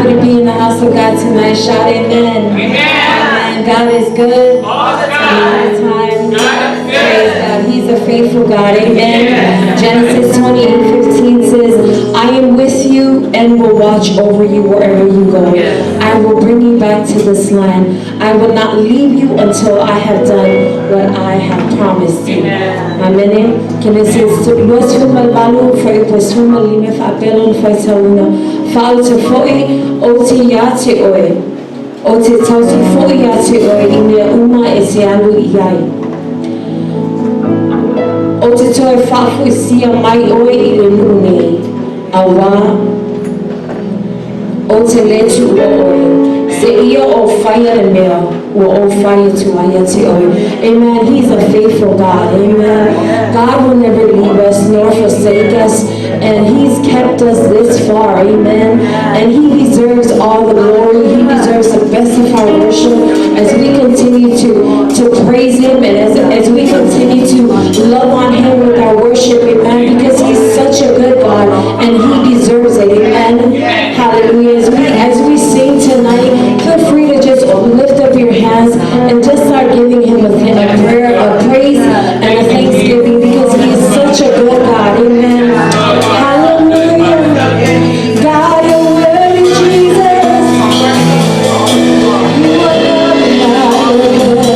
happy to be in the house of God tonight, shout amen. Amen. God is good. All the All time. the time. God is Praise good. God. He's a faithful God. Amen. Genesis 28:15 says, I am with you and will watch over you wherever you go. Yes. I will bring you back to this land. I will not leave you until I have done what I have promised you. Amen. Amen. Genesis 28 fuaiupu 15 faapea lona faitauina. Fa'aute fo'i ou te iā te oe. Ou te tausi fo'i iā te oe i mea uma e te alu i ai. Ou te toe faafoisia mai oe i le nu'u nei. Auā ou te lē tuua oe. Seia ou faia le mea ua ou fai atu ai ia te oe. Amen. He's a faithful God. Amen. God will never leave us nor forsake us. And He's kept us this far. Amen. And He deserves all the glory. He deserves the best of our worship as we continue to praise Him and as we continue to love on Him with our worship. Amen. Because He's such a good God and He deserves it. Amen. Hallelujah. As we sing tonight, feel free to just lift up your hands and just start giving Him a prayer, a praise, and a thanksgiving because He is such a good God. Amen. Hallelujah. God, you're worthy, Jesus. You are God, you're good.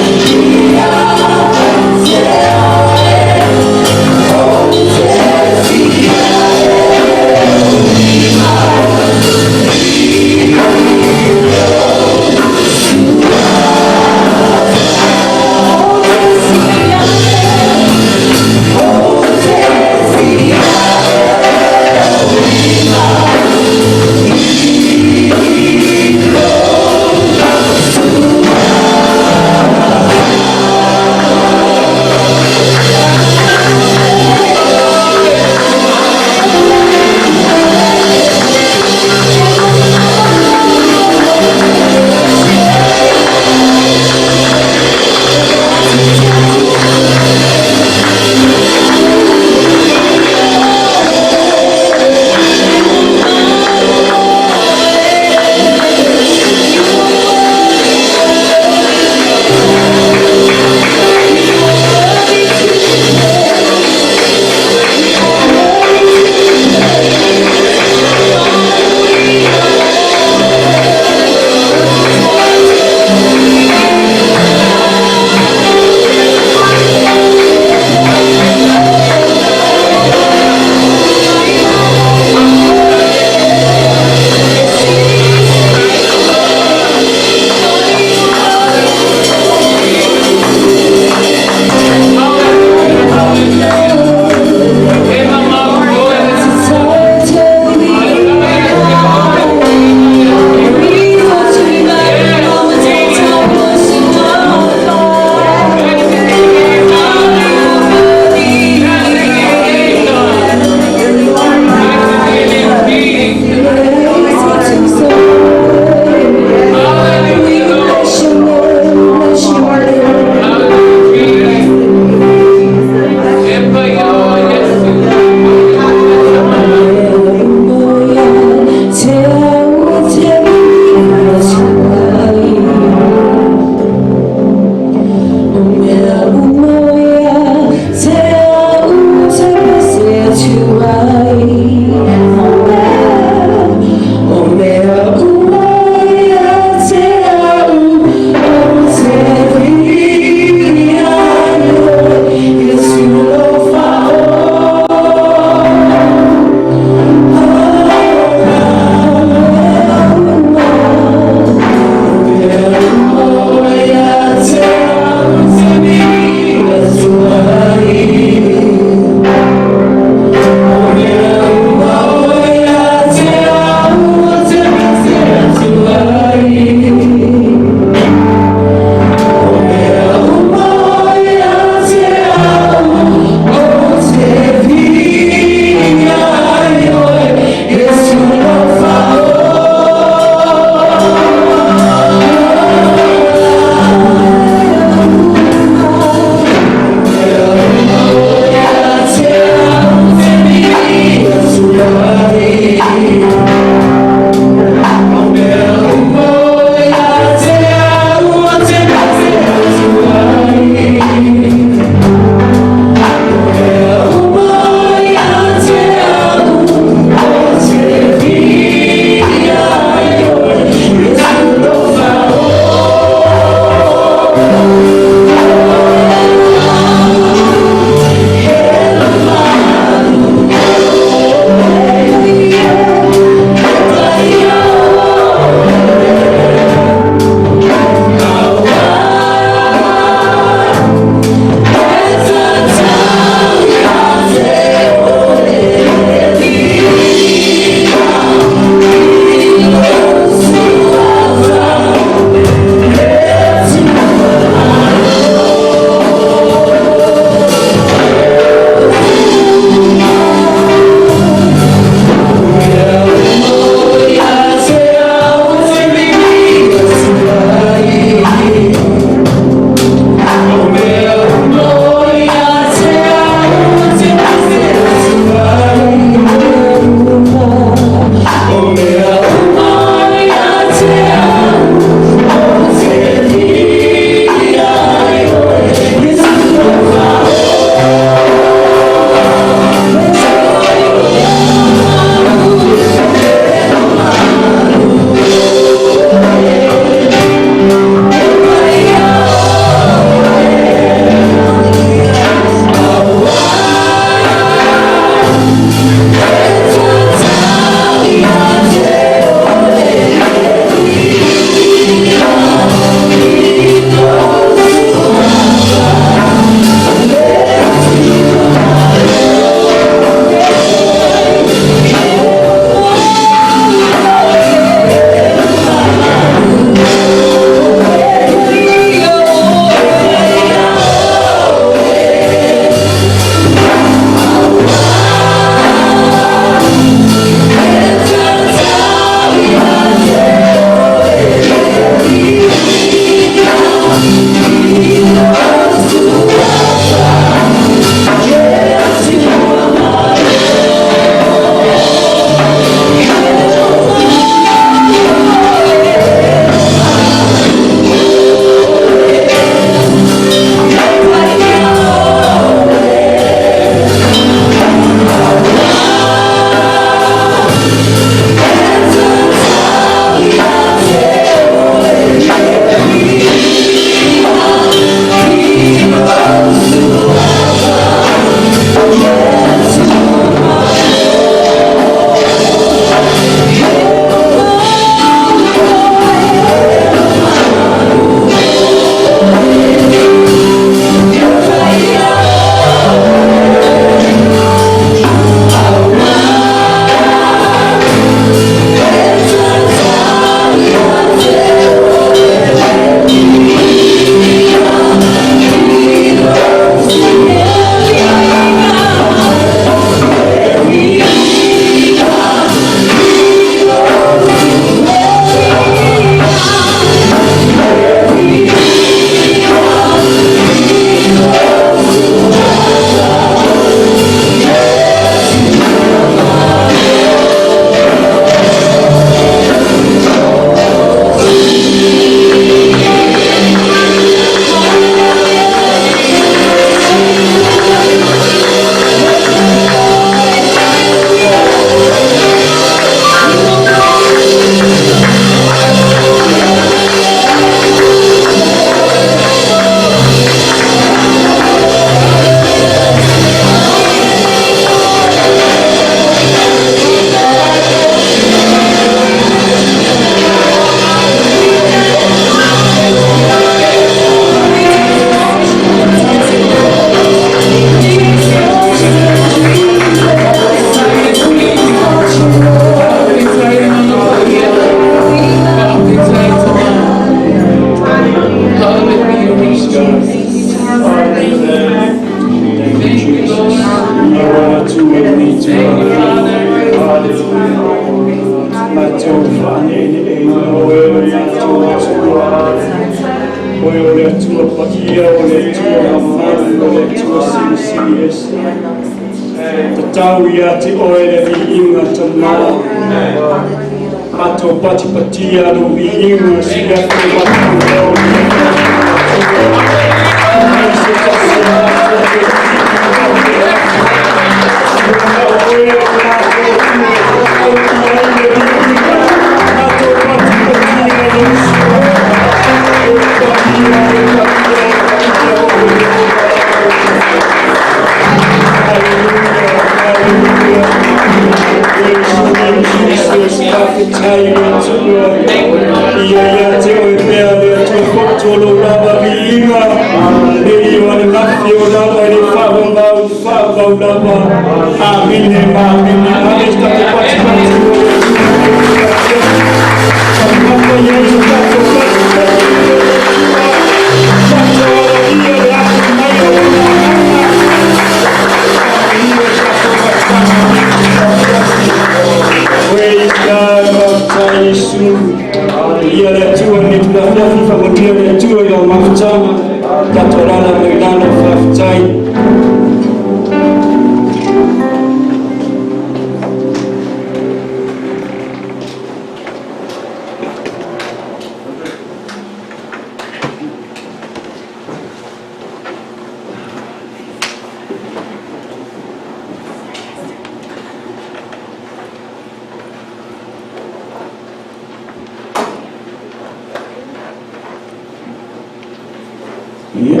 Ia,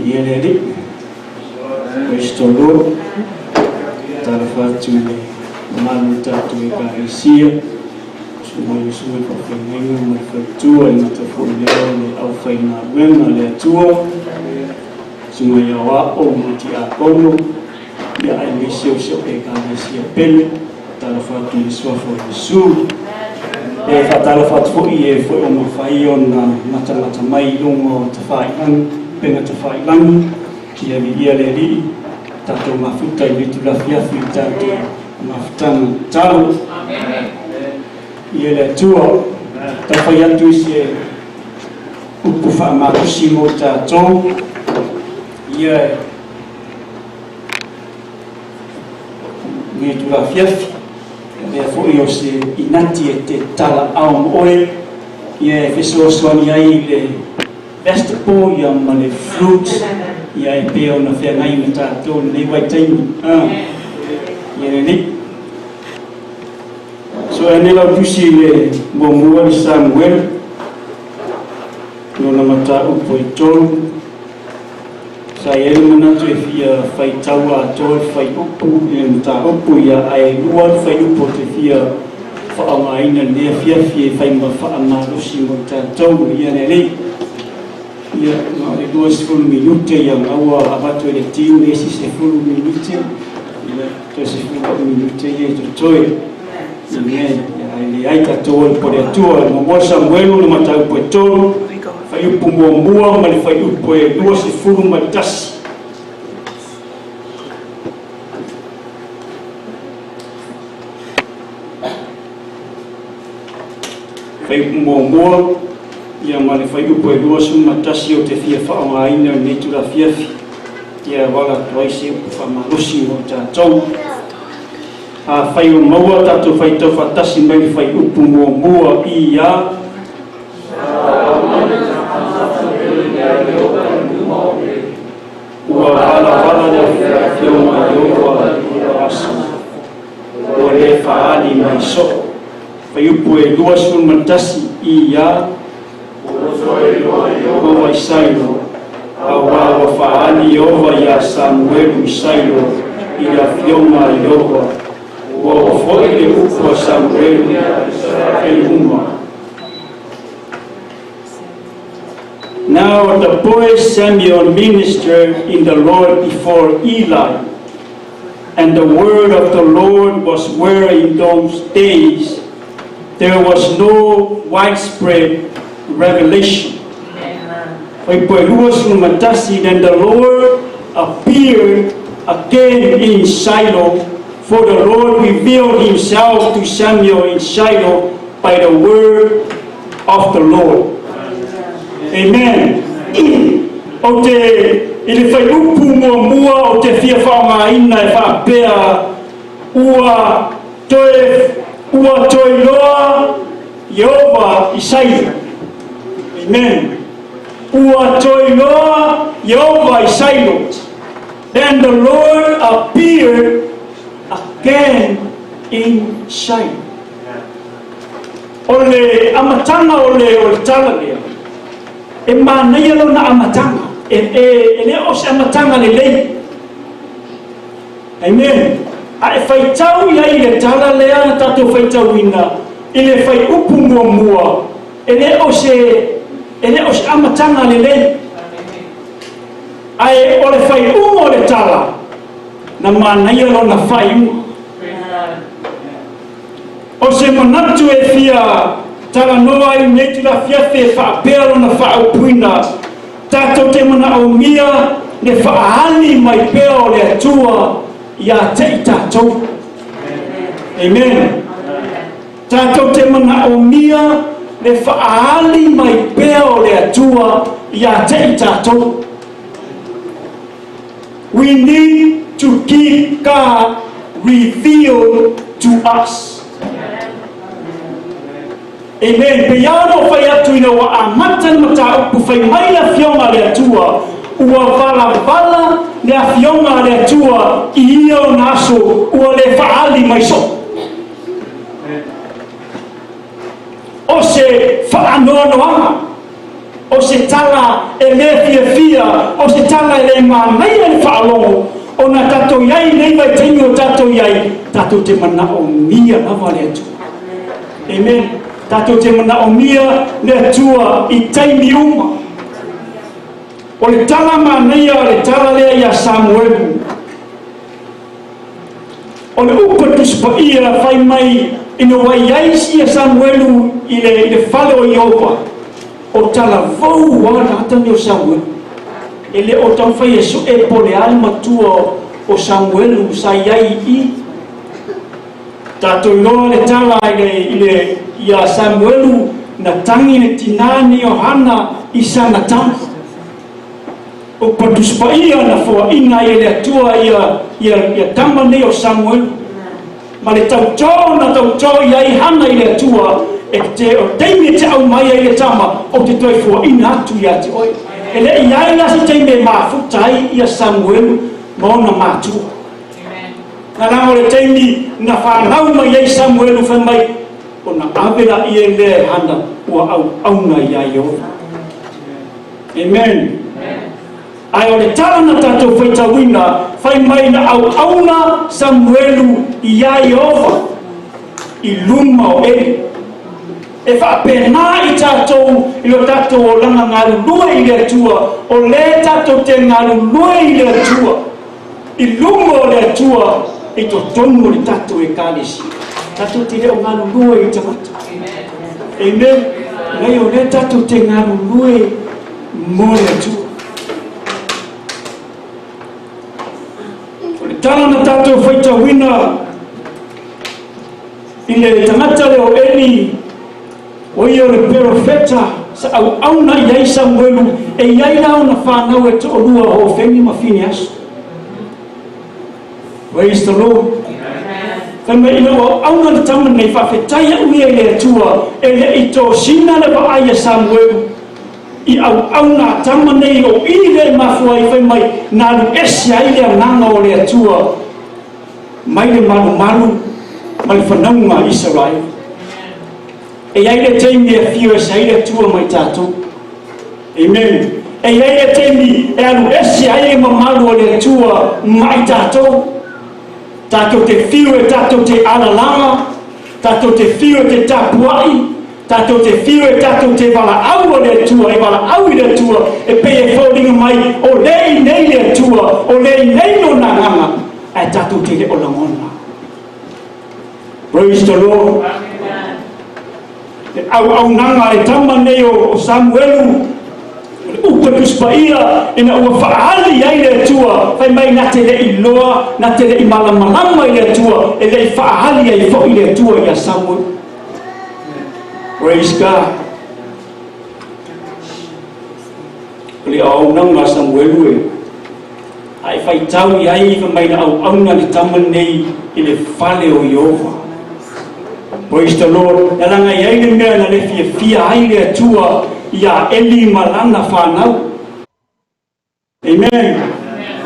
ia le Alii. Praise the Lord. Talofa atu i le mamalu o le tatou Ekalesia, susuga i susuga i faafeagaiga ma le faletua e gata foi lea o le aufaigaluega a le Atua, susuga i aoao ma tiakono, ia aemaise o si ou Ekalesia pele. Talofa atu i le suafa o Iesu. E faatalofa atu foi i e foi o mafai ona matamata mai i luga o tafailagi, upega tafailagi, ia viia le Alii, tatou mafuta i le itula afiafi i tatou mafutaga tatalo. Ia le Atua, taufai atu i se upu faamalosi mo tatou, ia Lenei itula afiafi, lea foi o se inati e te talaao ma oe, ia e fesoasoani ai i le vegetable ia ma le fruit ia e pei ona feagai ma tatou lenei vaitaimi. Ah, ia lelei. So e nei lau tusi i le muamua le Samuel, lona mataupu e 3, Sa i ai le manatu e fia faitau atoa le fuaiupu i le mataupu ia, ae lua le fuaiupu ou te fia faaaogaina i lenei afiafi e fai ma faamalosi mo tatou ia le Alii. Ia, na o le 20 minute ia na ua avatu e le team le isi 10 minute, ia, toe 10 minute ia e totoe. Amen. Ia, ae leai tatou o le po le Atua. Muamua Samuelu le mataupu e 3, fuaiupu muamua ma le fuaiupu e 21. Fuaiupu muamua ia ma le fuaiupu e 21 ou te fia faaaogaina i lenei itula afiafi ia e wala atu ai se upu faamalosi mo tatou. Afai ua maua tatou faitau faatasi mai le fuaiupu muamua i a. Ua valavala le Afioga a Ieova i ia aso, ua le faaali mai soo. Fuaiupu e 21 i a. Ieova i Sailo, auā ua faaali Ieova iā Samuelu i Sailo i le Afioga a Ieova, ua oo foi le upu a Samuelu i Isaraelu uma. Now the boy Samuel ministered in the Lord before Eli, and the word of the Lord was rare in those days. There was no widespread revelation. Then the Lord appeared again in Shiloh, for the Lord revealed himself to Samuel in Shiloh by the word of the Lord. Amen. O te, i le fuaiupu muamua ou te fia faaaogaina e faapea ua toe, ua toe iloa Ieova i Sailo. Amen. Ua toe iloa Ieova i Sailo. Then the Lord appeared again in Shiloh. O le amataga o le o le tala lea, e manaia lona amataga. E, e, e le o se amataga lelei. Amen. A e faitau i ai i le tala lea na tatou faitauina i le fuaiupu muamua, e le o se, e le o se amataga lelei. Ae o le faaiuga o le tala, na manaia lona faaiuga. O se manatu e fia talanoa ai lenei itula afiafi e faapea lona faaupuina, tatou te manaomia le faaali mai pea o le Atua ia te i tatou. Amen. Tatou te manaomia le faaali mai pea o le Atua ia te i tatou. We need to keep God revealed to us. Amen. Pei lava ona ou fai atu ina ua amata le mataupu fai mai le Afioga a le Atua, ua valavala le Afioga a le Atua i ia ona aso ua le faaali mai soo. O se faanoanoaga. O se tala e lē fiafia, o se tala e le manaia i le faalogo, ona tatou i ai i nei vaitaimi o tatou i ai, tatou te manaomia lava le Atua. Amen. Tatou te manaomia le Atua i taimi uma. O le tala manaia o le tala lea iā Samuelu. O le upu a le Tusi Paia fai mai ina ua i ai ia Samuelu i le, i le fale o Ieova, o talavou lava le tagata lenei o Samuelu. E le o taumafai e sue po o le a le matua o Samuelu sa i ai i i. Tatou iloa le tala i le, i le, iā Samuelu na tagi le tinā nei o Hana i sana tama. O Patusi Paia na foaina ai e le Atua ia, ia, ia tama nei o Samuelu. Ma le tautō na tautō i ai Hana i le Atua, e te, o taimi e te au mai ai le tama, ou te toe foaina atu ia te oe. E le i ai la se taimi e mafuta ai ia Samuelu ma ona matua. Na laga o le taimi na fanau mai ai Samuelu fai mai, ona ave laia lea e Hana ua auauna iā Ieova. Amen. Ae o le tala na tatou faitauina, fai mai na auauna Samuelu iā Ieova i luma o Eli. E faapena i tatou i lo tatou olaga galulue i le Atua, o lea tatou te galulue i le Atua, i luma o le Atua i totonu o le tatou Ekalesia. Tatou te le o galulue i tagata. Amen. Leai, o lea tatou te galulue mo le Atua. O le tala na tatou faitauina i le tagata lea o Eli, o ia o le perofeta sa auauna i ai Samuelu, e i ai la ona fanau e toalua o Hofeni ma Fineaso. Praise the Lord. Fai mai ina ua auauna le tama nei, faafetai a'u ia i le Atua, e le i tosina le vaai a Samuelu i auauna a tama nei o i lea i mafua ai, fai mai na alu ese ai le agaga o le Atua mai le malumalu ma le fanauga a Isaraelu. E i ai le taimi e afio ese ai le Atua mai tatou. Amen. E i ai le taimi e alu ese ai le mamalu o le Atua mai tatou. Tatou te fiu e tatou te alalaga, tatou te fiu e te tapuai, tatou te fiu e tatou te valaau o le Atua, e valaau i le Atua, e pei e foliga mai o le i nei le Atua, o le i nei lona agaga, ae tatou te le o lagona. Praise the Lord. Le auaunaga a le tama nei o Samuelu, o le upu a Tusi Paia, ina ua faaali ai le Atua, fai mai na te le i loa, na te le i malamalama i le Atua, e le i faaali ai foi le Atua iā Samuelu. Praise God. O le auaunaga a Samuelu e a e faitau i ai fai mai na auauna le tama nei i le fale o Ieova. Praise the Lord. Na laga i ai le mea na le fiafia ai le Atua iā Eli ma lana fanau. Amen.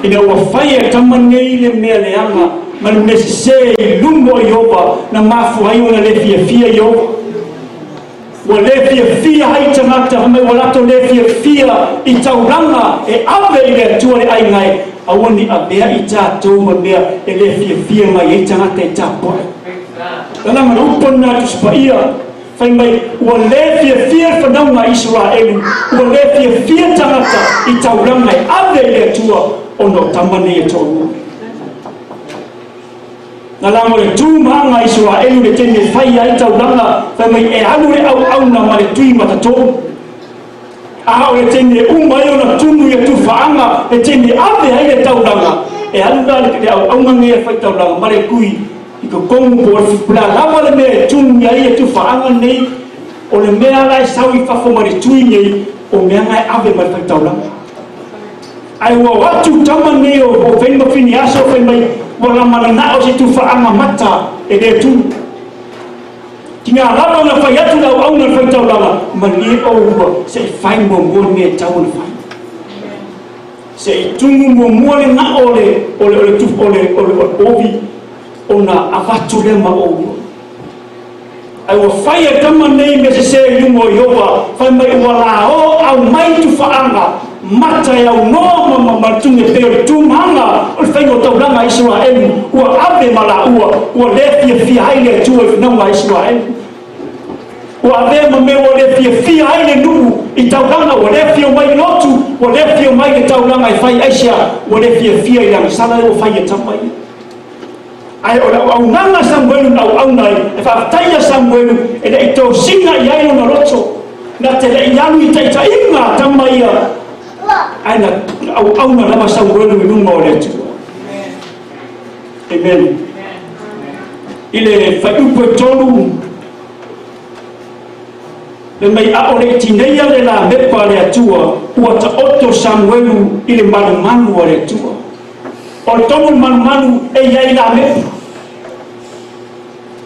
Ina ua fai e tama nei le mea leaga ma le mea sesē i luma o Ieova, na mafua ai ona le fiafia Ieova. Ua le fiafia ai tagata, fai mai ua latou le fiafia i taulaga e ave i le Atua le aiga e aua ne i avea i tatou ma mea e le fiafia mai ai tagata e tapuai. Lalaga le upu lena a Tusi Paia, fai mai ua le fiafia le fanauga a Isaraelu, ua le fiafia tagata i taulaga e ave i le Atua ona o tama nei e toalua. Na lago le tu ma aga a Isaraelu le taimi e fai ai taulaga, fai mai e alu le auauna ma le tui matatolu. A o le taimi e uma ai ona tumu ia tufaaga, le taimi e ave ai le taulaga, e alu la le auauna nei e fai taulaga ma le tui i totonu po o le a lava le mea e tumu i ai ia tufaaga nei, o le mea la e sau i fafo ma le tui nei, o mea na e ave ma le fai taulaga. Ae ua o atu tama nei o Hofeni ma Finiasa fai mai, ua lamananao se tufaaga mata e le tumu. Ki ngā lava na fai atu le auauna le faitaulaga, malie oua se i fai muamua le mea e tatau ona fai. Se i tumu muamua le gao o le, o le, o le, o le, o le, o le ovi ona avatu lea ma oua. Ae ua fai e tama nei mea sesē i luma o Ieova, fai mai ua laō aumai tufaaga mata e aunoa ma ma ma le tuge pei o le tumaga o le faiga o taulaga a Isaraelu, ua ave ma laua, ua le fiafia ai le Atua i finauga a Isaraelu. Ua avea ma mea ua le fiafia ai le nuu i taulaga, ua le afio mai i lotu, ua le afio mai i le taulaga e fai aisea, ua le fiafia i le agasala lea ua fai e tama ia. Ae o le auaunaga a Samuelu na auauna ai, e faafetai ia Samuelu e le i tosina i ai lona loto, na te le i alu i taitaiga a tama ia, ae na auauna lava Samuelu i luma o le Atua. Amen. I le fuaiupu e tolu, le mai a o le i tineia le lamepa a le Atua, ua taoto Samuelu i le malumalu a le Atua. O le tonu le malumalu e i ai lamepa.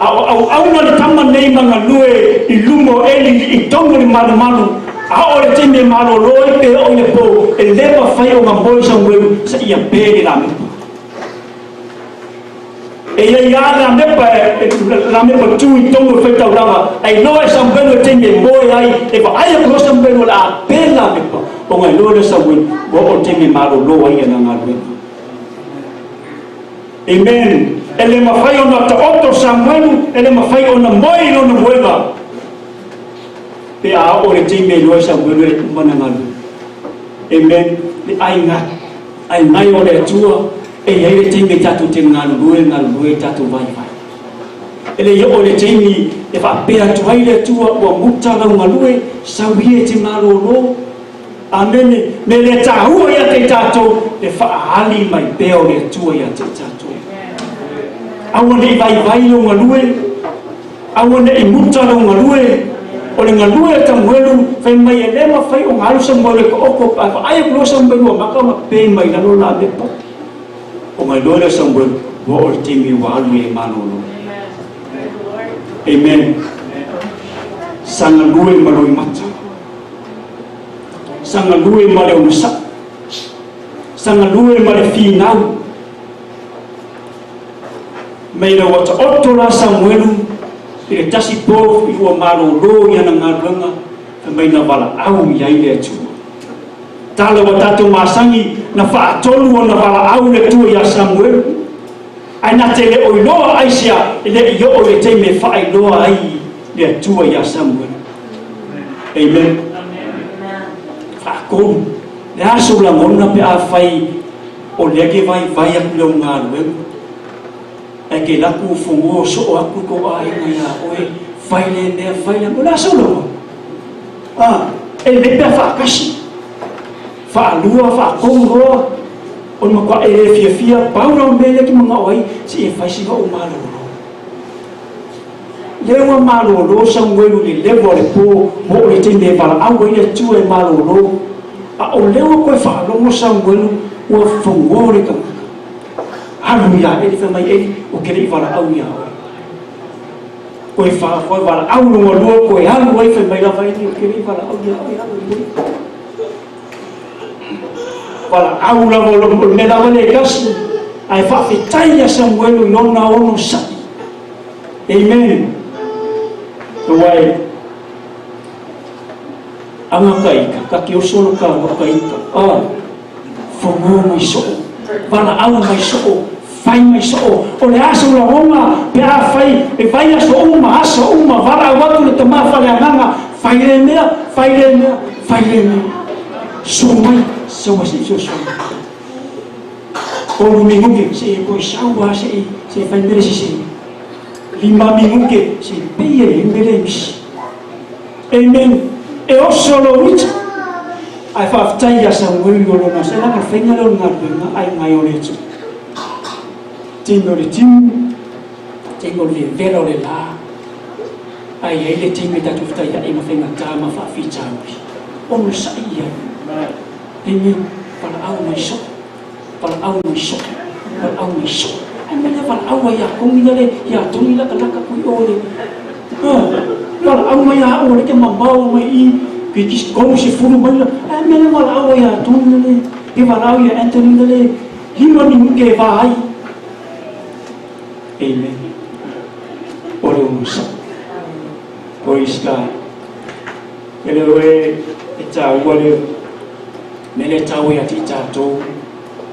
A o auauna le tama nei ma galue i luma o Eli i tonu o le malumalu, a oo le taimi e malolo ai pe oo i le po, e le mafai ona moe Samuelu seia pe le lamepa. E i ai lava lamepa, lamepa tu i tonu o le faitaulaga, a iloa e Samuelu le taimi e moe ai, e vaai atu loa Samuelu o le a pe le lamepa, ona iloa lea e Samuelu, ua oo le taimi e malolo ai ana galuega. Amen. E le mafai ona taoto Samuelu, e le mafai ona moe i lona moega, pe a oo le taimi e iloa e Samuelu e uma ana galuega. Amen. Le aiga, aigai o le Atua, e i ai le taimi e tatou te galulue, galulue i tatou vaivai. E le i oo i le taimi e faapea atu ai le Atua, ua muta lau galue, sau ia e te malolo. Amene. Me le tāua ia te i tātou, le faaali mai pea o le Atua ia te i tātou. Aua ne i vaivai lou galue, aua ne i muta lou galue, o le galue a Samuelu, fai mai e le mafai ona alu Samuelu e taoto, ae vaai atu loa Samuelu ua maka ona pe mai lalo la mepa. Ona iloa lea o Samuelu, ua oo le taimi ua alu ai e malolo. Amen. Sa galue ma loimata. Sa galue ma le onosai. Sa galue ma le finau. Mai ina ua taoto la Samuelu i le tasi po i ua malolo i ana galuega, fai mai na valaau i ai le Atua. Tala ua tatou masani na faatolu ona valaau le Atua iā Samuelu, ae na te le o iloa aisea e le i oo i le taimi e faailoa ai le Atua iā Samuelu. Amen. Faatolu, le a sou lagona pe afai O lea ke vaivai aku i lau galuega, ae ke laku fogoa soo aku i kou aiga iā oe, fai lea mea, fai lea mea. O le a sou lagona? A, e lelei pe a faatasi, faalua, faatolu loa, o le matua e le fiafia, pau la o mea ia ke manao ai, seia fai sina ou malolo. Lea ua malolo Samuelu i le lewa o le po, ua oo i le taimi e valaau ai le Atua e malolo. A o lea ua toe faalogo Samuelu ua fogo le tagata. Alu iā Eli, fai mai Eli, Ou te le i valaau iā oe. Toe fa, toe valaau lona lua, toe alu ai, fai mai lava Eli, Ou te le i valaau iā oe, alu i oe. Valaau lava o le mea lava lea e tasi, ae faafetai iā Samuelu i lona onosai. Amen. Aua e aga ka ika, ka ke oso lo ka ka ika. Ah, fogo mai soo, valaau mai soo, fai mai soo. O le aso lagona, pe a fai, e vai aso uma, aso uma, valaau atu le tama faleagaga, fai le mea, fai le mea, fai le mea. Soo mai, saua se i fesoasoani. Tolu minute se i toe sau lava se i se i fai mele sese. Lima minute se i pei ai mele misi. Amen. E oso lou ita. Ae faafetai ia Samueli o lona se lana faiga lea o le galuega ai ngai o le Atua. Taimi o le timu, taimi o le vevela o le la, ae i ai le taimi e tatou fetaiai ma faigata ma faafitauli. Onosai i ai. Amen. Valaau mai soo. Valaau mai soo. Valaau mai soo. Ai mea lea valaau ai ia Togi la le ia Togi la kalaka kui o le. Ah, valaau mai ia o le ke mamao mai i ke kis kou se fulu mai la. Ai mea lea valaau ai ia Togi la le. Ke valaau ia Anthony la le. Lima minuke va ai. Amen. O le onosai. Praise God. E le oe e tāua le mea lea e taua ia te i tatou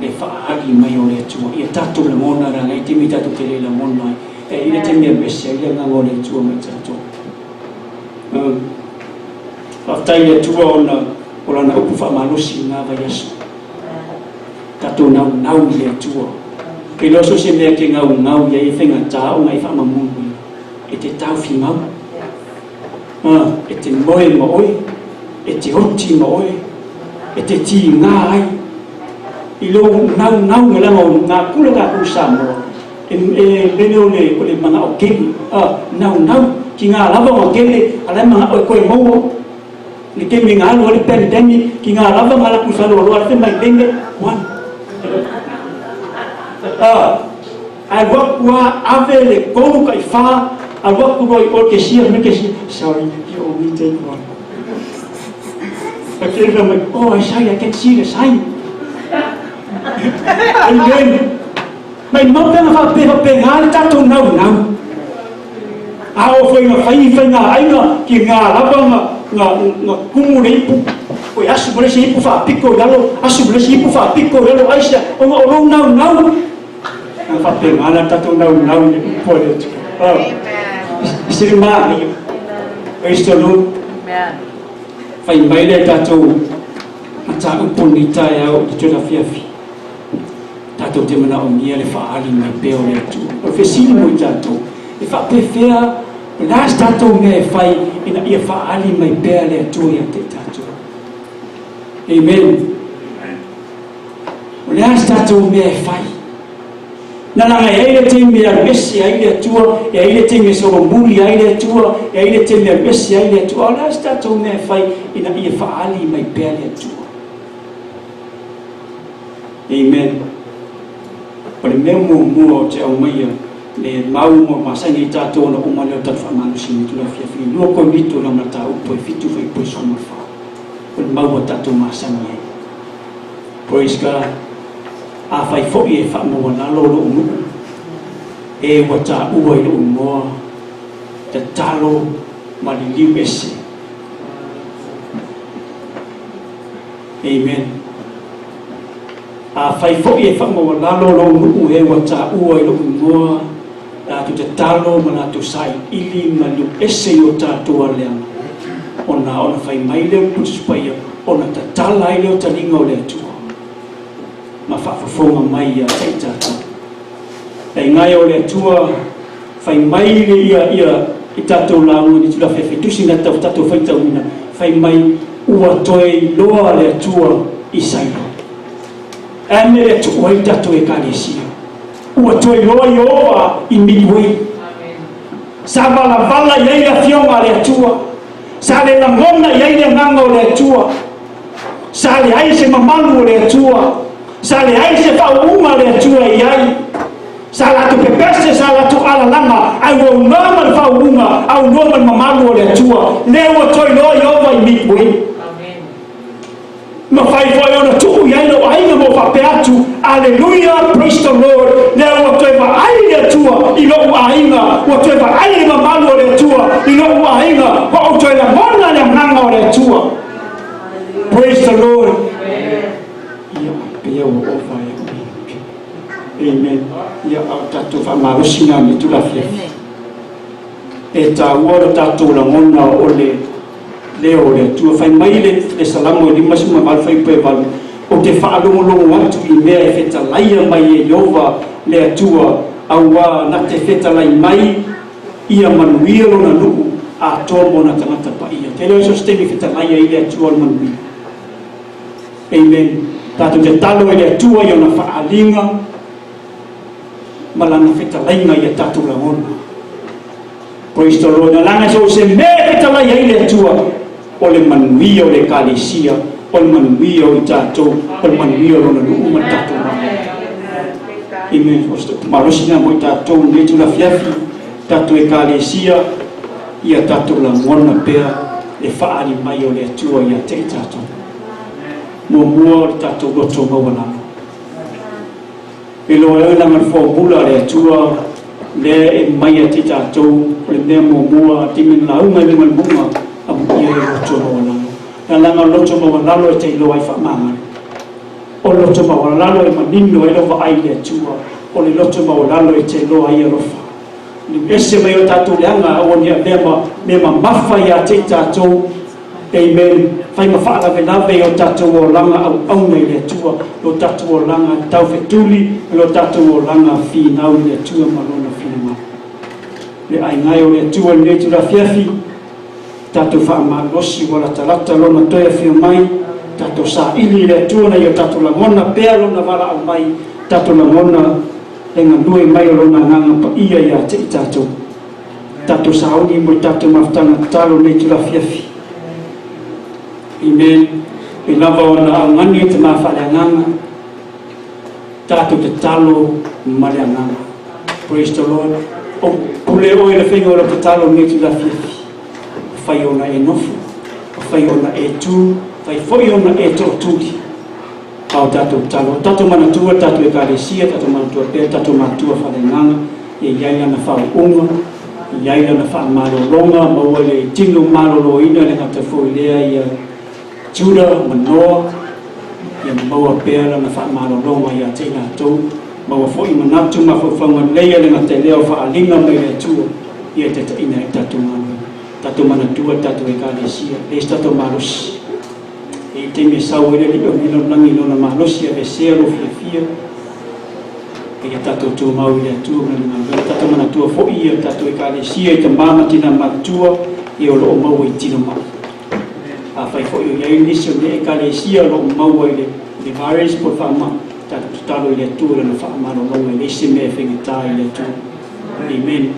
le faaali mai o le Atua. Ia tatou lagona leaga e taimi tatou te le lagona ai. E i ai le taimi e alu ese ai le agaga o le Atua mai tatou. Faafetai i le Atua ona o Lana upu faamalosi i na vaiaso. Tatou naunau i le Atua. E iloa so o se mea e te gaugau i ai e faigata ona e faamamulu ia. E te taofi mau. E te moe ma oe, e te oti ma oe, e te tiga ai i lou naunauga leaga o ngā kula tatou i Samoa e lele o le o le manao kele naunau ki ngā lava o kele a la e manao e koe maua le taimi nga alu ai le pandemic ki ngā lava nga laku i whaloaloa le mai lele one ae alu aku lava ave le tolu kai fa alu aku loa i o le kesia fai mai le kesia sorry you only take one Fai mai oh I sorry I can see the sign Amen Maimau pe ana faapea faapena le tatou naunau. A oo foi ina fai faiga aiga ki nga lava nga nga nga kumu le ipu, oi asu ma le isi ipu faapiko i lalo, asu ma le isi ipu faapiko i lalo, aisea? Ona o lou naunau. Ana faapena la tatou naunau i le upu a le Atua. Oh. Se le manaia. Praise the Lord. Fai mai le tatou mataupu i lenei taeao i le toe afiafi. Tatou te manaomia le faaali mai pea o le Atua. O le fesili mo i tatou, e faapefea, o le a se tatou mea e fai ina ia faaali mai pea le Atua ia te i tatou? Amen. O le a se tatou mea e fai? Na laga e ai le taimi e alu ese ai le Atua, e ai le taimi e solomuli ai le Atua, e ai le taimi e alu ese ai le Atua. O le a se tatou mea e fai ina ia faaali mai pea le Atua? Amen. O le mea muamua ou te aumaia le mau ma masani ai tatou ona uma lea o tatou faamalosi i le afiafi i 2 Korinito na mataupu e 7 fuaiupu e 14. O le mau a tatou masani ai. Praise God. Afai foi e faamaualalo lou nuu, e ua taua i lou igoa, tatalo ma liliu ese. Amen. Afai foi e faamaualalo lou nuu e ua taua i lou igoa, latou tatalo ma latou sailiili ma liu ese i o tatou aleaga, ona ona fai mai lea o le Puletusi Paia, ona tatala ai lea o taliga o le Atua, ma faafofoga mai ia te i tatou. Leaga e o le Atua, fai mai le ia ia i tatou lauga i le tulaga fefe tusi na tau tatou faitauina, fai mai ua toe iloa le Atua i Sailo. Ae mea lea tuu ai tatou Ekalesia. Ua toe iloa Ieova i Midway. Sa valavala i ai le Afioga a le Atua. Sa le lagona i ai le Agaga o le Atua. Sa leai se mamalu o le Atua. Sa leai se faauuga a le Atua i ai. Sa latou pepese, sa latou alalaga, ae ua aunoa ma le faauuga, aunoa ma le mamalu o le Atua. Lea ua toe iloa Ieova i Midway. Mafai foi ona tuu i ai lou aiga ma ou faapea atu, Aleluia, praise the Lord, lea ua toe vaai le Atua i lou aiga, ua toe vaai le mamalu o le Atua i lou aiga, ua ou toe lagona le agaga o le Atua. Praise the Lord. Ia, pei ua ova e Amen. Ia, a o tatou faamalosi na me tula afiafi. E taua lo tatou lagona o le leo o le Atua. Fai mai le, le Salamo e 58 fuaiupu e 8, Ou te faalogologo atu i mea e fetalaia mai e Ieova le Atua, auā na te fetalai mai ia manuia lona nuu atoa ma ona tagata paia. Te leo so se taimi e fetalai ai le Atua o le manuia. Amen. Tatou te talo i le Atua i ona faaaliga ma lana fetalaiga ia tatou lagona. Praise the Lord. Leaga so o se mea e fetalai ai le Atua, o le manuia o le Ekalesia, o le manuia o i tatou, o le manuia o lona nuu ma le tatou Malo. Amen. O se malosi lena mo i tatou i lenei itula afiafi, tatou Ekalesia, ia tatou lagona pea le faaali mai o le Atua ia te i tatou. Muamua o le tatou loto maualalo. E iloa ai leaga le formula a le Atua. Lea e aumai ia te i tatou, o le mea muamua, taimi na lauga ai luga i le mauga, amuia le loto maualalo. Leaga o le loto maualalo e te iloa ai faamagalo. O le loto maualalo e manino ai lau vaai i le Atua. O le loto maualalo e te iloa ai alofa. Ese mai o tatou leaga, aua ne i avea ma mea mamafa ia te i tatou. Amen. Fai ma faalavelave i o tatou olaga auauna i le Atua, lo tatou olaga taufetuli, lo tatou olaga finau i le Atua ma lona finagalo. Le aiga e o le Atua i lenei itula afiafi, tatou faamalosi ua latalata lona toe afio mai, tatou saili i le Atua ina ia tatou lagona pea lona valaau mai, tatou lagona le galue mai o lona Agaga Paia ia te i tatou. Tatou sauni mo le tatou mafutaga tatalo i lenei itula afiafi. Amen. E lava ona augani e tama faaleagaga, tatou tatalo ma le agaga. Praise the Lord. O pule oe i le faiga o lau tatalo i lenei itula afiafi. Fai ona e nofo, fai ona e tu, fai foi ona e tootuli. A o tatou tatalo, o tatou manatua tatou ekalesia, tatou manatua pea tatou matua faaleagaga, e i ai lana faauuga, e i ai lana faamalologa, maua le tino maloloina le gata foi lea ia Juda ma Noa, ia maua pea lana faamalologa ia te i latou, maua foi manatu ma mafaufauga lelei e le gata i lea o faaaliga mai le Atua ia taitaiina ai tatou galuega. Tatou manatua tatou ekalesia, leai se tatou malosi. E i ai taimi e sau ai le Alii o le lalolagi i lona malosi, aveesea lou fiafia, a ia tatou tumau i le Atua ma Lana galuega. Tatou manatua foi ia tatou ekalesia i tama ma tina matutua ia o lo o maua i tino mai. Afai foi o i ai nisi o lenei ekalesia o lo o maua i le virus po o le faamai, tatou tatalo i le Atua i Lana faamalologa, e leai se mea e faigata i le Atua. Amen.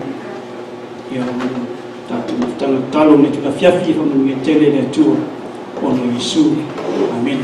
Ia tatou mafutaga tatalo i lenei itula afiafi, faamanuia tele le Atua ona o Iesu. Amen.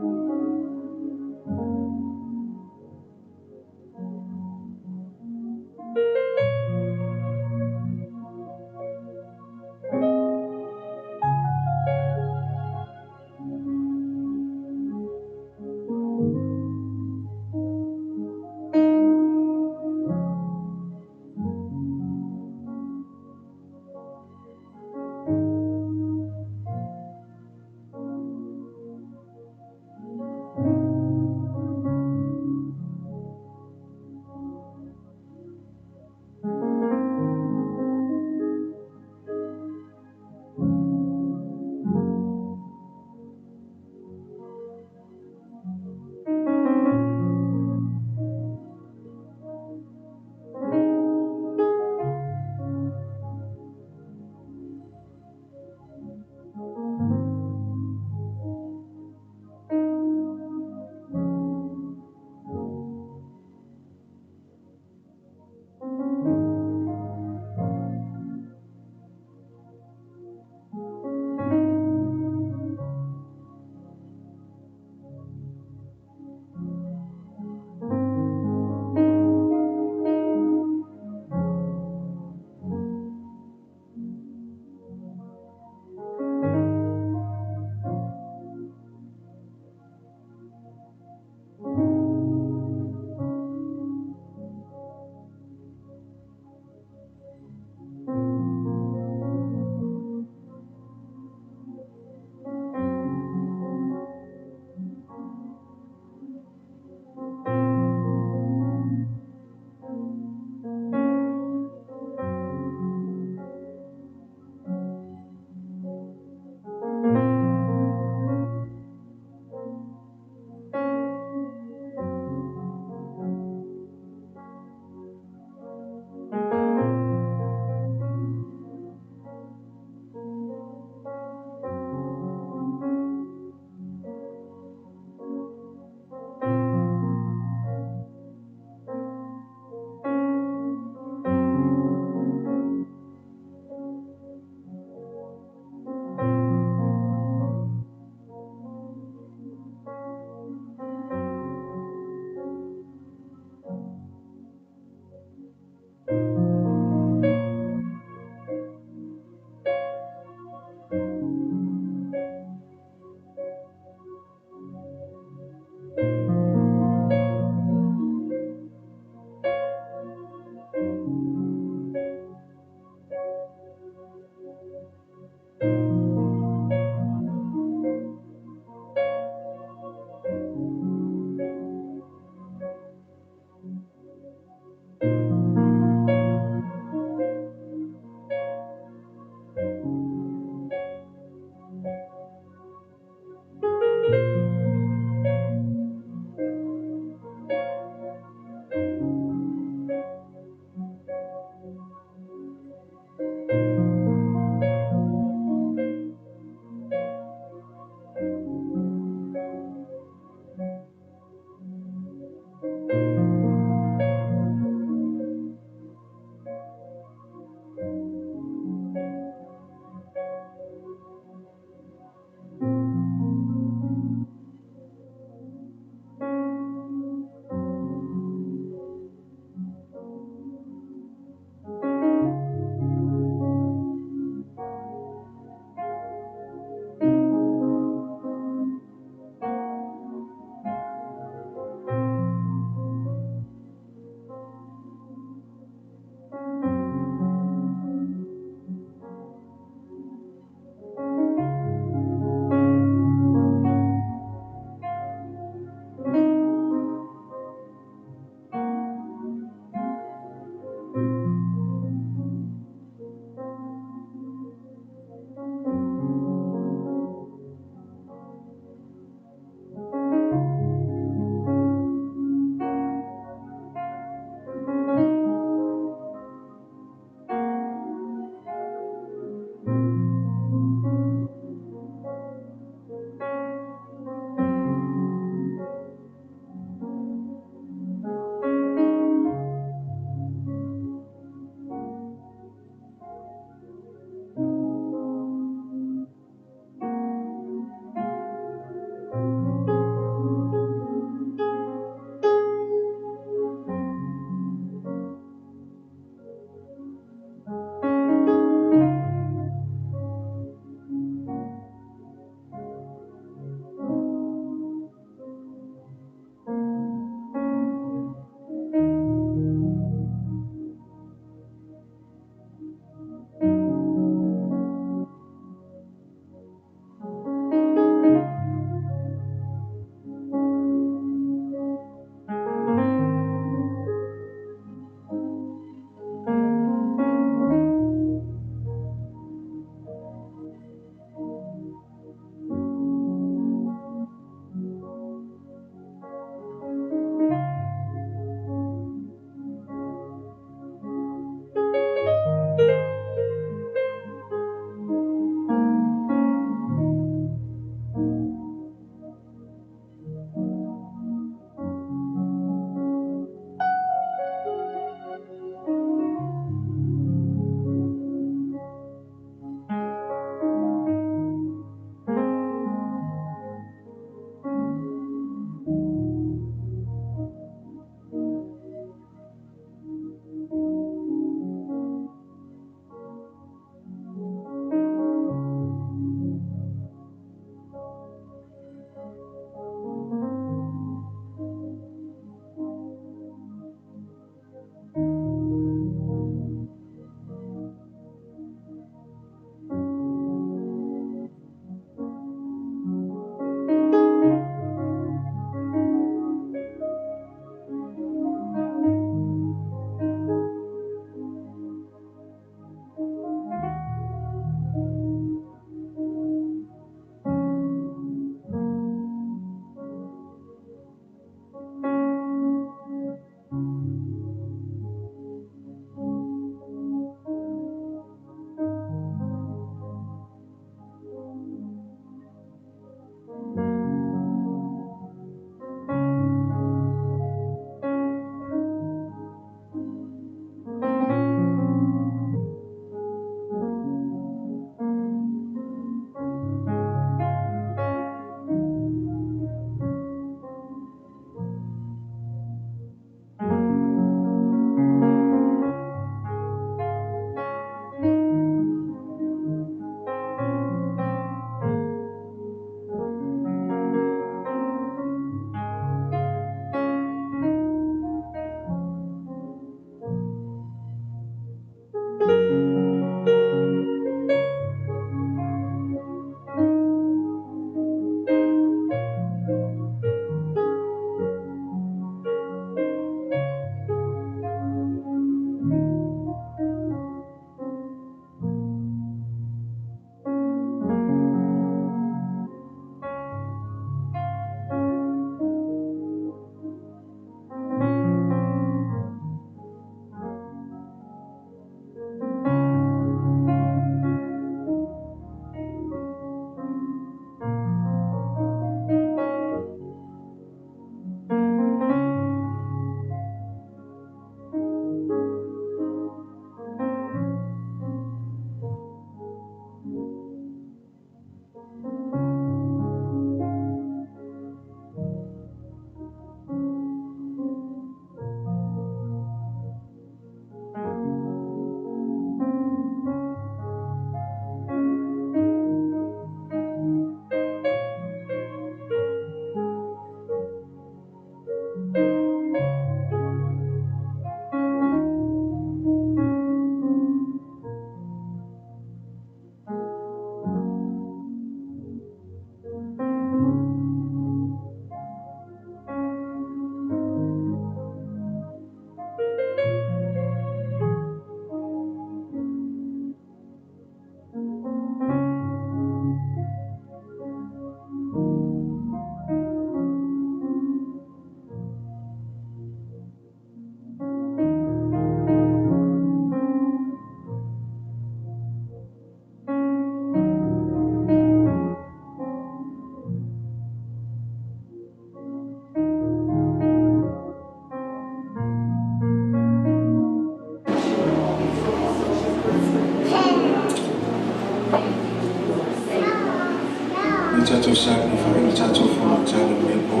Le tatou sa i fai le tatou fonotaga lenei po,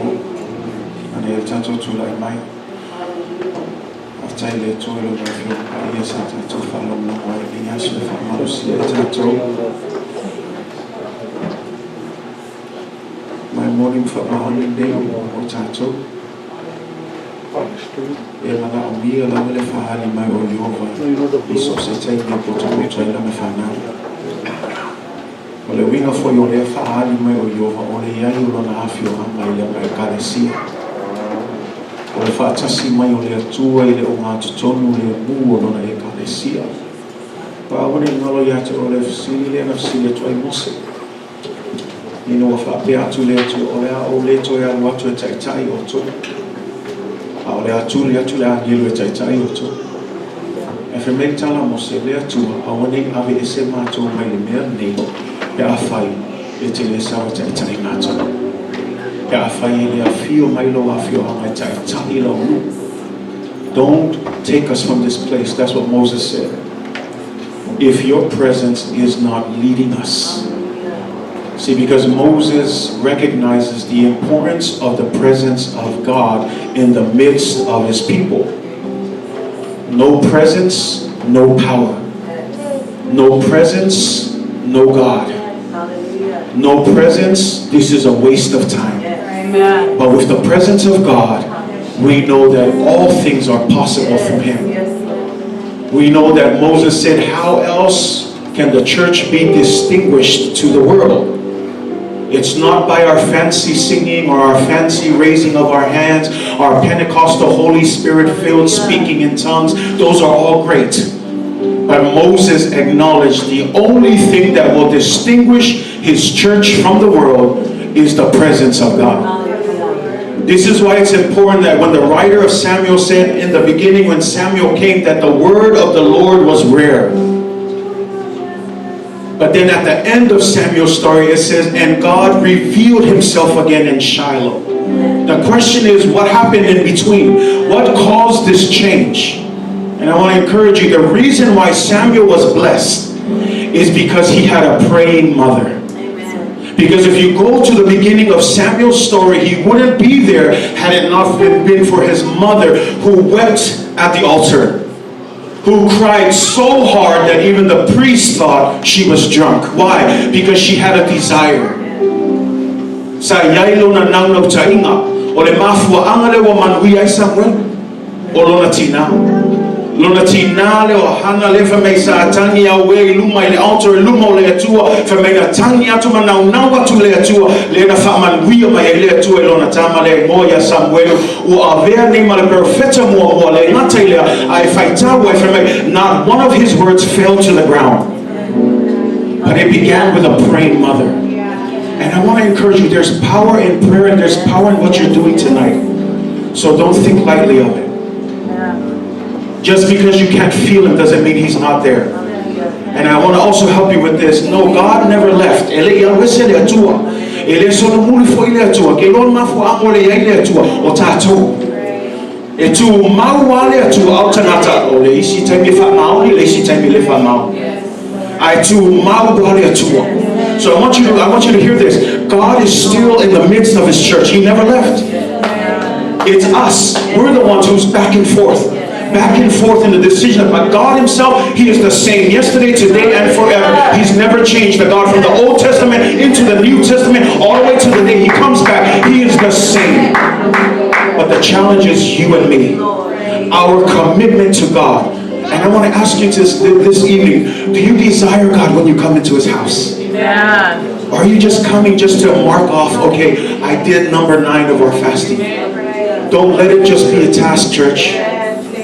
ana ia le tatou tulai mai. Faafetai i le Atua i Lona Afioga Paia sa tatou faalogologo ai i lenei aso e faamalosia ai tatou. Ma e moni ma faamaoni lenei mo tatou. E manaomia lava le faaali mai o Ieova i so o se taimi e potopoto ai lana fanau. O le uiga foi o lea faaali mai o Ieova o le i ai o lona afioaga i lana Ekalesia. O le faatasi mai o le Atua i le ogatotonu lemu o lona Ekalesia. Aua ne i galo ia te oe le fesili lea na fesili atu ai Mose. Ina ua faapea atu le Atua, o le a ou le toe alu atu e taitai outou, a o le a tuli atu le agelu e taitai outou. Ae fai mai le tala a Mose, Le Atua, aua ne i aveese matou mai le mea lenei, pe afai e te le sau e taitai matou. Pe afai e le afio mai lou afioaga e taitai lau nuu. Don't take us from this place, that's what Moses said, if your presence is not leading us. See, because Moses recognizes the importance of the presence of God in the midst of his people. No presence, no power. No presence, no God. No presence, this is a waste of time. Amen. But with the presence of God, we know that all things are possible through him. Yes. We know that Moses said, how else can the church be distinguished to the world? It's not by our fancy singing or our fancy raising of our hands, our Pentecostal Holy Spirit-filled speaking in tongues. Those are all great. But Moses acknowledged the only thing that will distinguish his church from the world is the presence of God. This is why it's important that when the writer of Samuel said in the beginning when Samuel came that the word of the Lord was rare. But then at the end of Samuel's story it says, and God revealed himself again in Shiloh. The question is, what happened in between? What caused this change? And I want to encourage you, the reason why Samuel was blessed is because he had a praying mother. Amen. Because if you go to the beginning of Samuel's story, he wouldn't be there had it not been for his mother who wept at the altar, who cried so hard that even the priest thought she was drunk. Why? Because she had a desire. Sa iai lona naunautaiga, o le mafuaaga lea ua manuia ai Samuel, o lona tinā. Lona tinā lea o Hana lea fai mai sa tagi auē i luma i le altar i luma o le Atua, fai mai na tagi atu ma naunau atu le Atua, lea na faamanuia mai ai le Atua i lona tama lea igoa ia Samuelu, ua avea nei ma le perofeta muamua le gata i lea, ae faitau ai fai mai, not one of his words fell to the ground. But it began with a praying mother. And I want to encourage you, there's power in prayer and there's power in what you're doing tonight. So don't think lightly of it. Just because you can't feel him doesn't mean he's not there. And I want to also help you with this. No, God never left. E le i alu ese le Atua. E le solomuli foi le Atua. Ke loa mafuaaga o le iai le Atua o tatou. E tumau lava le Atua ao tagata o le isi taimi e faamaoni, le isi taimi e le faamaoni. Ae tumau lava le Atua. So I want you to hear this. God is still in the midst of his church. He never left. It's us. We're the ones who's back and forth. Back and forth in the decision. But God himself, he is the same yesterday, today, and forever. He's never changed. The God from the Old Testament into the New Testament, all the way to the day he comes back, he is the same. But the challenge is you and me. Our commitment to God. And I want to ask you this evening, do you desire God when you come into his house? Amen. Or are you just coming just to mark off, okay, I did number 9 of our fasting? Don't let it just be a task, church.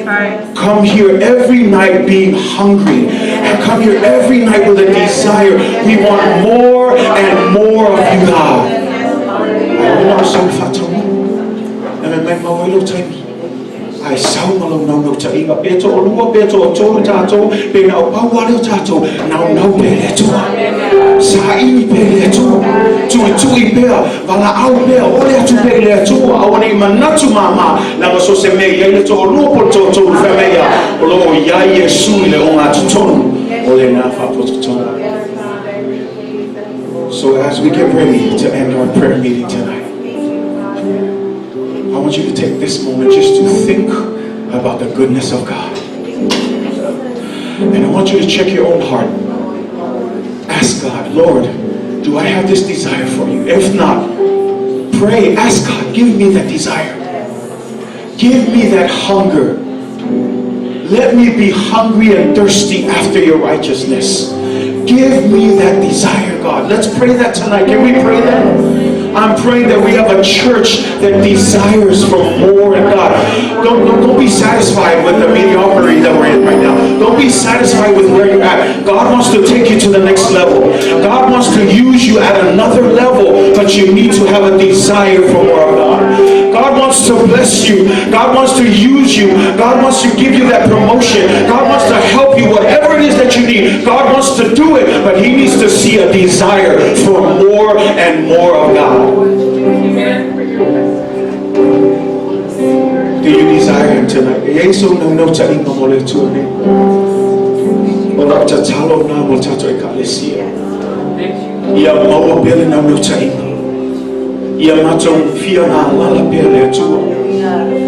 Right. Come here every night being hungry. And come here every night with a desire. We want more and more of you, God. Ai o na sau faataunuu. Na me mai mau ai lou taimi. Ae sau ma lou naunautaiga. Pe toalua, pe toatolu tatou, pe na o pau lava lea o tatou, naunau pea i le Atua. Saili pea i le Atua. Tuitui pea, valaau pea, ole atu pea i le Atua. Aua ne i manatu māmā, leaga so o se mea i ai le toalua po o le toatolu fai mai ia, o lo o i ai Iesu i le ogatotonu o lena faapotopotoga. So as we get ready to end our prayer meeting tonight, I want you to take this moment just to think about the goodness of God. And I want you to check your own heart. Ask God, Lord, do I have this desire for you? If not, pray, ask God, give me that desire. Give me that hunger. Let me be hungry and thirsty after your righteousness. Give me that desire, God. Let's pray that tonight. Can we pray that? I'm praying that we have a church that desires for more in God. Don't be satisfied with the mediocrity that we're in right now. Don't be satisfied with where you're at. God wants to take you to the next level. God wants to use you at another level, but you need to have a desire for more of God. God wants to bless you. God wants to use you. God wants to give you that promotion. God wants to help you. Whatever it is that you need, God wants to do it, but He needs to see a desire for more and more of God. Do you desire Him tonight? Yesu no no ta inga mo le tua nei. O lau tatalo na mo tato e ka le sia. Ia maua pele na no ta inga. Ia matou fia ngā lala pea le Atua.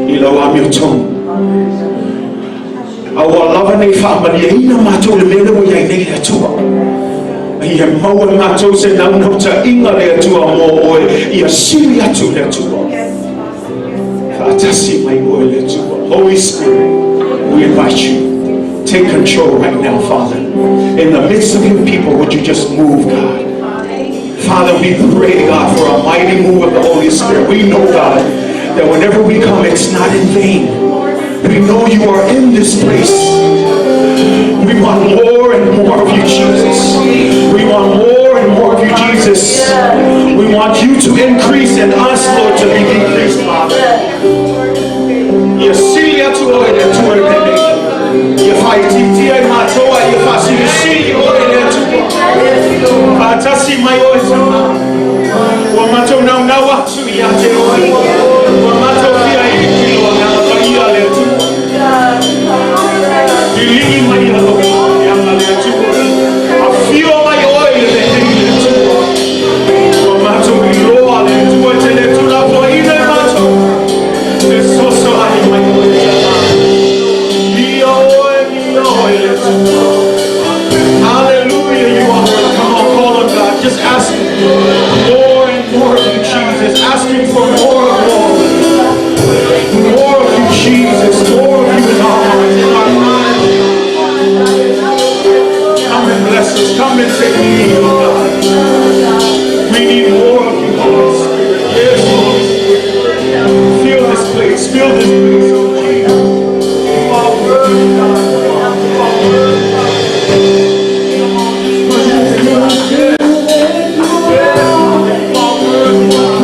I lau ami o tonu. A ua lava nei whaamalia ina mātou le mele mo iai nei le Atua. Ia maua mātou se nau ta inga le Atua mō oe. Ia siri atu le Atua. Whaatasi mai oe le Atua. Holy Spirit, we invite you. Take control right now, Father. In the midst of your people, would you just move, God? Father, we pray, God, for a mighty move of the Holy Spirit. We know, God, that whenever we come, it's not in vain. We know you are in this place. We want more and more of you, Jesus. We want more and more of you, Jesus. We want you to increase and us, Lord, to be decreased, Father. Ia sili atu oe le Atua i lenei. Ia whaititia i mātoa, ia whasilisili oe le Atua. Whaatasi mai oe tama. Ua matou nau nau atu i a te oe. Ua matou fia iki loa ngā paia le Atua. Iligi mai a lo ianga le Atua. A fio mai oe i le hei le Atua. Ua matou i loa le Atua te le tula pua ina e matou. Te soso ai mai oe tama. Ia oe, ia oe le Atua. Hallelujah, you are worthy. Come on, call on God. Just ask Him more and more of you, Jesus. Ask Him for more of more. More of you, Jesus. More of you in our hearts, in our lives. Come and bless us. Come and take lead, oh God. We need more of you, Holy Spirit. Yes, Holy Spirit. Fill this place. Fill this place, oh Jesus. You are worthy, God. You are worthy, God. Come on, just worship Him, God. Yes. Yes, you are worthy, God.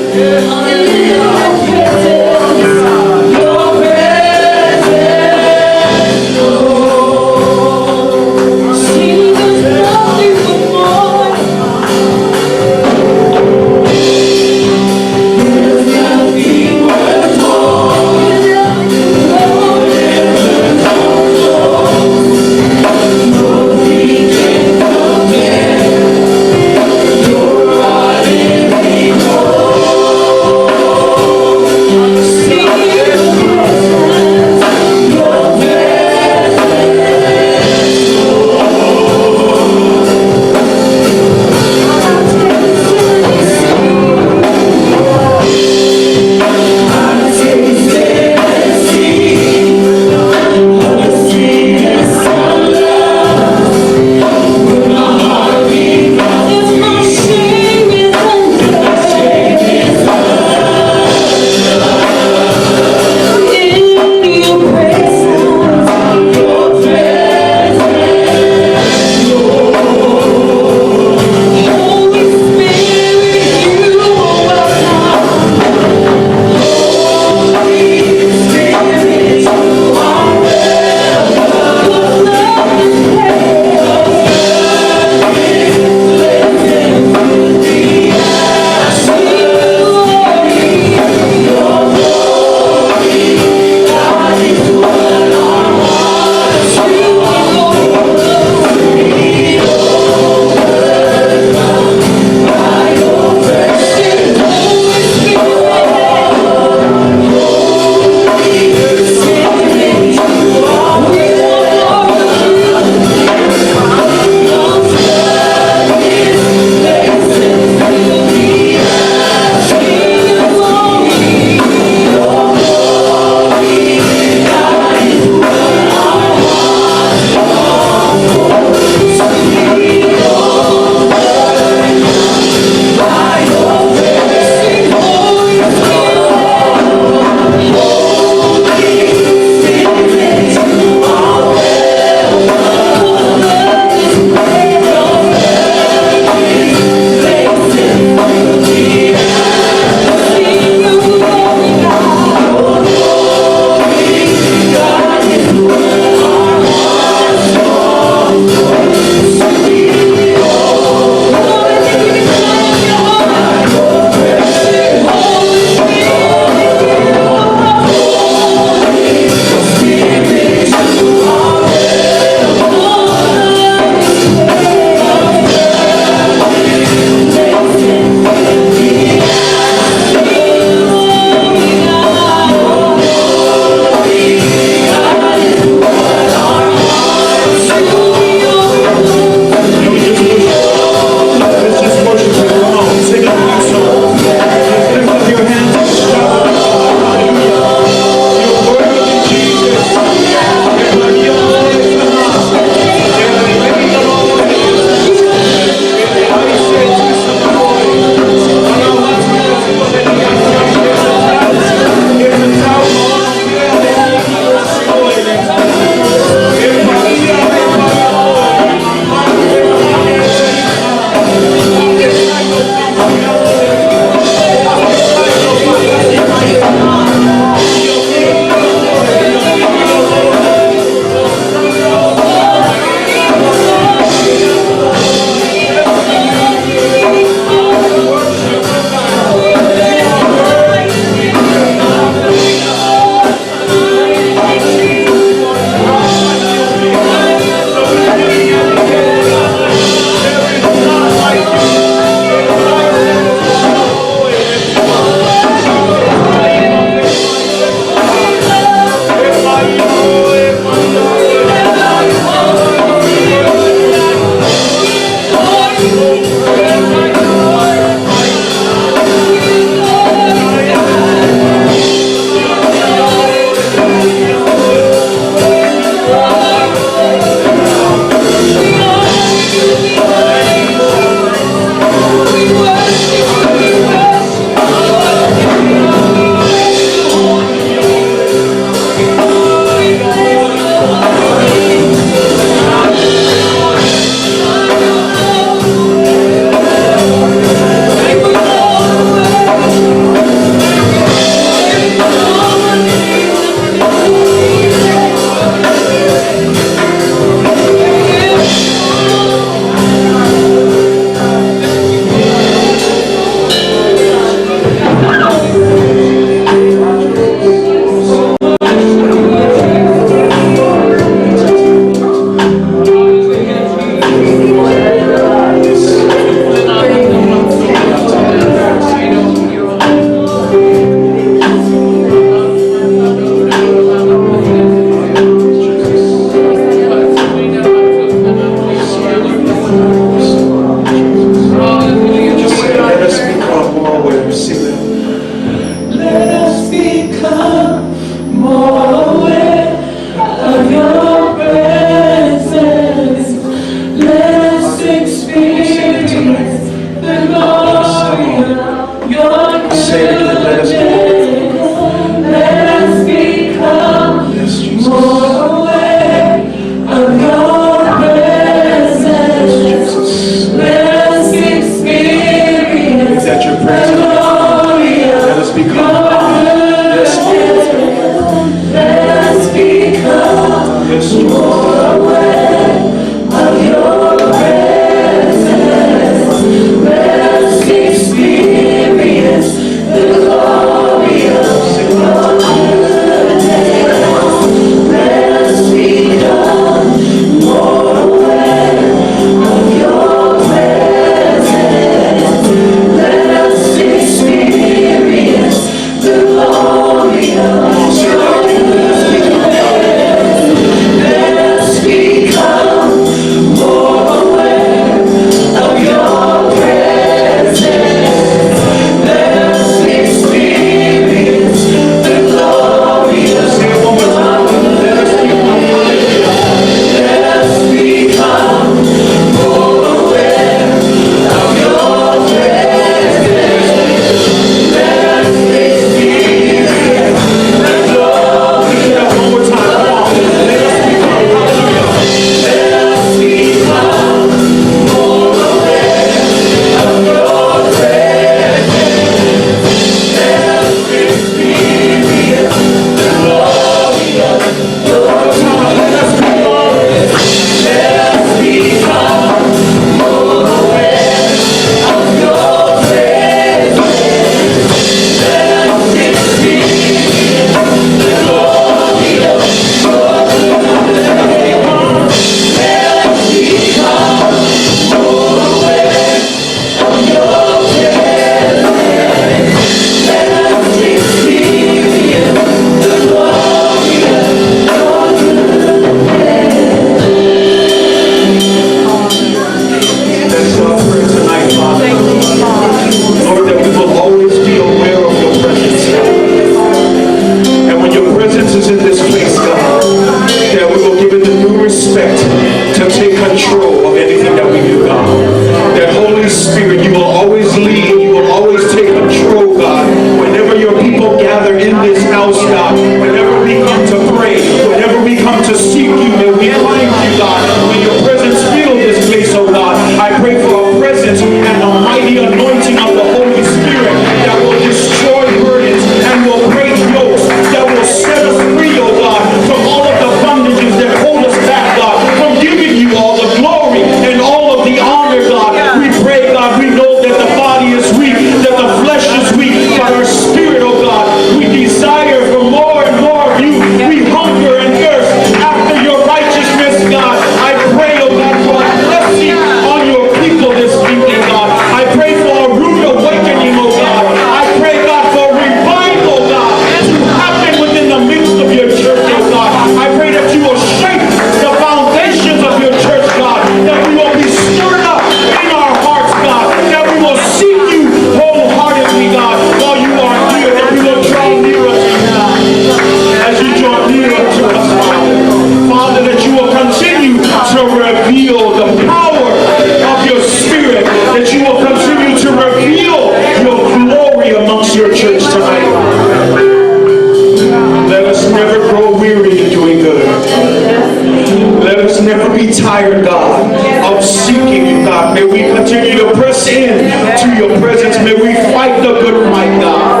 your presence. May we fight the good fight, God.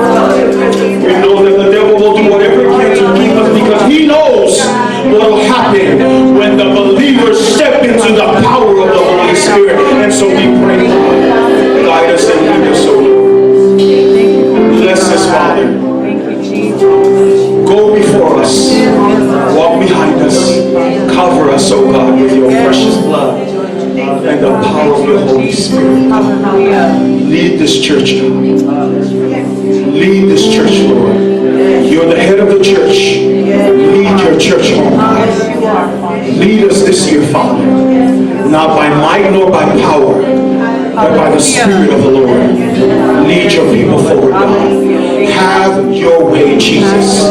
We know that the devil will do whatever he can to keep us because he knows what will happen when the believers step into the power of the Holy Spirit. And so we pray, God, guide us and lead us, O Lord. Bless us, Father. Thank you, Jesus. Go before us. Walk behind us. Cover us, O God, with your precious blood and the power of your Holy Spirit. Hallelujah. Lead this church, God. Lead this church, Lord. You're the head of the church. Lead your church home, God. Yes, you are, Father. Lead us this year, Father. Not by might nor by power, but by the Spirit of the Lord. Lead your people forward, God. Have your way, Jesus.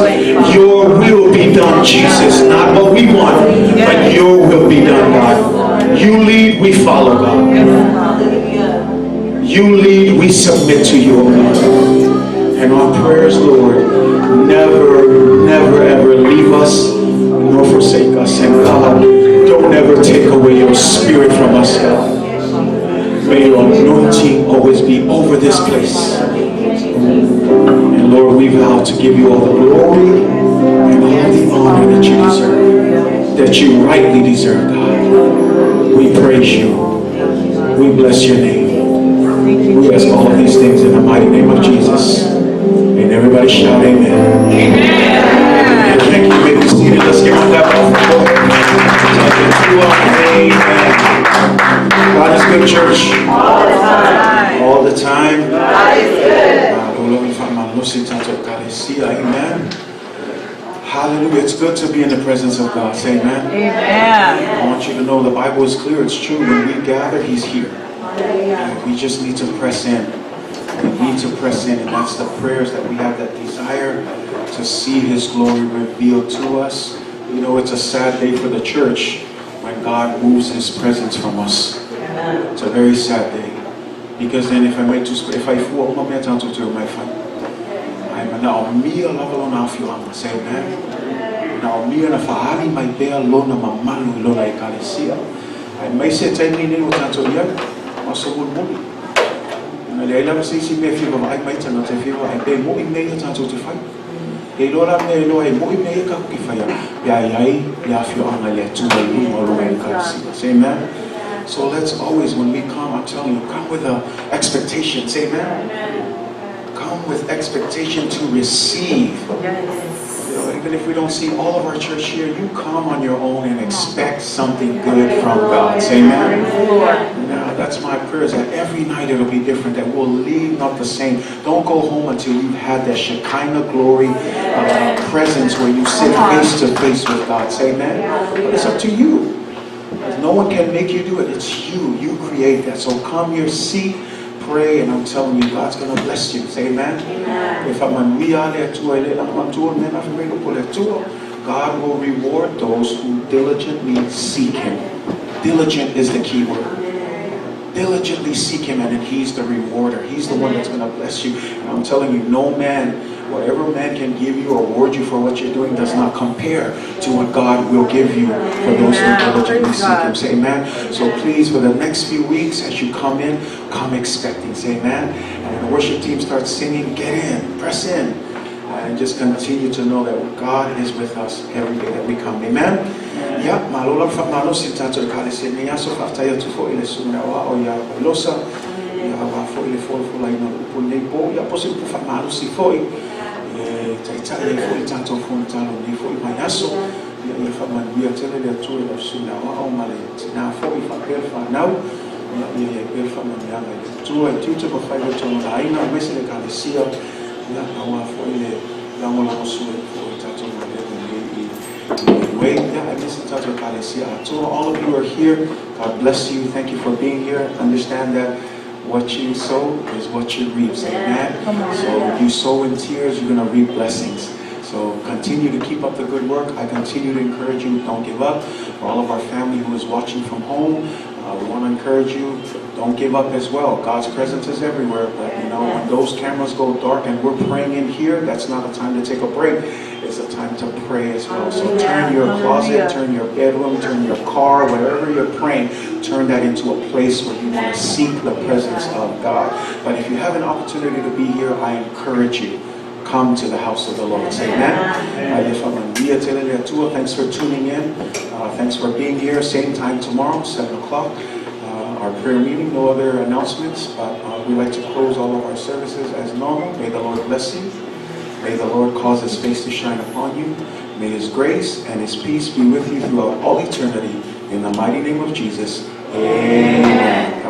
Your will be done, Jesus. Not what we want, but your will be done, God. You lead, we follow, God. You lead, we submit to you, O God. And our prayers, Lord, never, never, ever leave us nor forsake us. And God, don't ever take away your spirit from us, God. May your anointing always be over this place. And Lord, we vow to give you all the glory and all the honor that you deserve, that you rightly deserve, God. We praise you. We bless your name. We ask all of these things in the mighty name of Jesus. And everybody shout amen. Amen. Thank you. You may be seated. Let's give a clap offering. Amen. God is good, church. All the time. All the time. God is good. Amen. Hallelujah. It's good to be in the presence of God. Say amen. Amen. I want you to know the Bible is clear. It's true. When we gather, He's here. And we just need to press in. We need to press in, and that's the prayers that we have, that desire to see His glory revealed to us. You know, it's a sad day for the church when God moves His presence from us. It's a very sad day. Because then if I might just, if I fool, my to my fun. Ai manaomia lava lona afioaga. Say amen. Manaomia na fa'aali mai pea lona mamalu i lona ekalesia. Aemaise taimi nei ua tatou i ai, o aso mulimuli. Ona leai lava se isi mea e fia vavaai mai tagata e fia vavaai pe mo'i mea ia tatou te fai. E iloa la mea e iloa e mo'i mea ia kaku ki faia, pe a i ai le afioaga i le Atua i luga o lona ekalesia. Say amen. So let's always, when we come, I'm telling you, come with an expectation. Say amen. Come with expectation to receive. Yes. Even if we don't see all of our church here, you come on your own and expect something good from God. Say amen. Lord. Now, that's my prayer, is that every night it'll be different, that we'll leave not the same. Don't go home until you've had that Shekinah glory presence where you sit face to face with God. Say amen. But it's up to you. No one can make you do it. It's you. You create that. So come here, seek, pray, and I'm telling you, God's going to bless you. Say amen. If I'm God will reward those who diligently seek Him. Diligent is the key word. Diligently seek Him, and then He's the rewarder. He's the one that's going to bless you. And I'm telling you, no man, whatever man can give you or award you for what you're doing does not compare to what God will give you for those who diligently seek Him. Say amen. So please, for the next few weeks, as you come in, come expecting. Say amen. And when the worship team starts singing, get in, press in, and just continue to know that God is with us every day that we come. Amen. Ia, malo lava faamalosi le tatou ekalesia i lenei aso faafetai atu foi i le susuga aoao ia Losa ia auā foi le folafolaina o le upu i lenei po ia po o se upu faamalosi foi e taitai ai foi le tatou fonotaga i lenei foi vaiaso ia ia faamanuia tele le Atua i lau susuga aoao ma le tinā foi faapea le fanau ia ia i ai pea le faamanuiaga i le Atua i tiute ma faiva i totonu o le aiga aemaise le ekalesia ia auā foi le lagolagosua foi i tatou galuega nei i Way. Yeah, aemaise le tatou ekalesia atoa. All of you are here. God bless you. Thank you for being here. Understand that what you sow is what you reap. Say amen. So you sow in tears, you're going to reap blessings. So continue to keep up the good work. I continue to encourage you, don't give up. For all of our family who is watching from home, we want to encourage you, don't give up as well. God's presence is everywhere, but you know, when those cameras go dark and we're praying in here, that's not a time to take a break. It's a time to pray as well. So turn your closet, turn your bedroom, turn your car, wherever you're praying, turn that into a place where you want to seek the presence of God. But if you have an opportunity to be here, I encourage you, come to the house of the Lord. Say amen. Thanks for tuning in. Thanks for being here. Same time tomorrow, 7 o'clock. Our prayer meeting. No other announcements, but we like to close all of our services as normal. May the Lord bless you. May the Lord cause His face to shine upon you. May His grace and His peace be with you throughout all eternity. In the mighty name of Jesus, amen.